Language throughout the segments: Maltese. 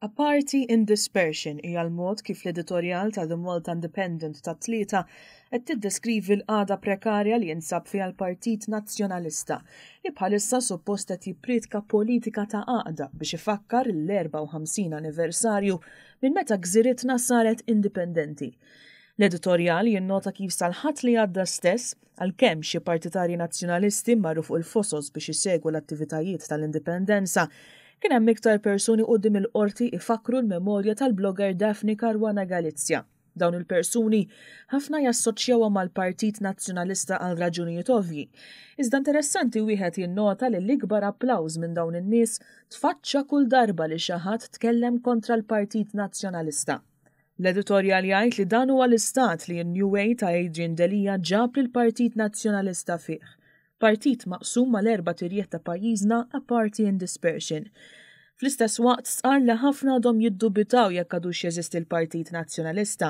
A Party in Dispersion hija l-mod kif l-editorjal ta' The Malta Independent tat-Tlieta qed tiddeskrivi l-qagħda prekarja li jinsab fiha l-Partit Nazzjonalista, li bħalissa suppost qed jipprietka politika ta' għaqda biex ifakkar l-54 anniversarju minn meta gżiritna saret indipendenti. L-editorjal jinnota kif sal-Ħadd li għadda stess, Għalkemm xi partitarji Nazzjonalisti marru fuq il-Fosos biex isegwu l-attivitajiet tal-Indipendenza, kien hemm iktar persuni quddiem il-Qorti ifakkru l-memorja tal-blogger Daphne Caruana Galizia. Dawn il-persuni ħafna jassoċjawhom mal-Partit Nazzjonalista għal raġunijiet ovvji. Iżda interessanti wieħed jinnota li l-ikbar applawż minn dawn in-nies tfaċċa kull darba li xi ħadd tkellem kontra l-Partit Nazzjonalista. L-editorjal jgħid li dan huwa l-istat li n-New Way ta' Adrian Delia ġab lill-Partit Nazzjonalista fih. Partit maqsum mal-erbat irjieħ ta' pajjiżna a party in dispersion. Fl-istess waqt stqarr li ħafna għadhom jiddubitaw jekk għadux jeżisti l-Partit Nazzjonalista.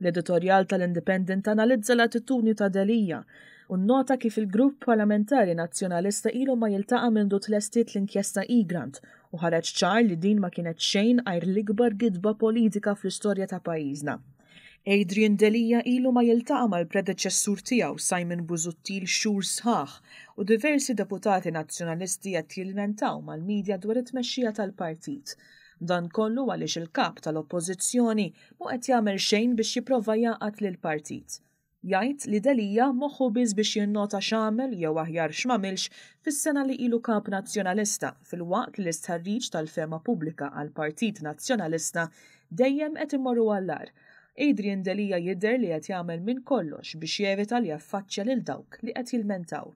L-editorjal tal-Independent analizza l-attitudni ta' Delia u nnota kif il-grupp parlamentari Nazzjonalista ilu ma jiltaqa' mindu tlestiet l-inkjesta Egrant u ħareġ ċar li din ma kienet xejn għajr l-ikbar gidba politika fl-istorja ta' pajjiżna. Adrian Delia ilu ma jiltaqa' mal-predeċessur tiegħu Simon Busuttil xhur sħaħ u diversi deputati Nazzjonalisti qed jilmentaw mal-media dwar it-tmexxija tal-partit. Dan kollu għaliex il-Kap tal-Oppożizzjoni mhu qed jagħmel xejn biex jipprova jgħaqqad lill-partit. Jgħid li Delia moħħu biss biex jinnota x'għamel jew aħjar x'm'għamilx fis-sena li ilu Kap Nazzjonalista filwaqt li l-istħarriġ tal-fehma pubblika għall-Partit Nazzjonalista dejjem qed imorru għall-agħar. Adrian Delia jidher li qed jagħmel minn kollox biex jevita li jaffaċċja lil dawk li qed jilmentaw.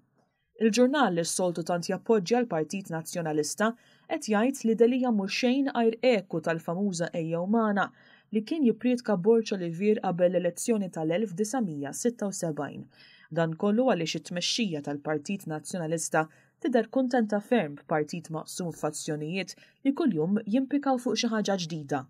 Il-ġurnal li s-soltu tant jappoġġja l-Partit Nazzjonalista qed jgħid li Delia mhu xejn għajr eku tal-famuża Ejjew Magħna li kien jipprietka Borg Olivier qabel l-elezzjoni tal-1976. Dan kollu għaliex it-tmexxija tal-Partit Nazzjonalista tidher kuntenta ferm b'partit maqsum f'fazzjonijiet li kuljum jimpikaw fuq xi ħaġa ġdida.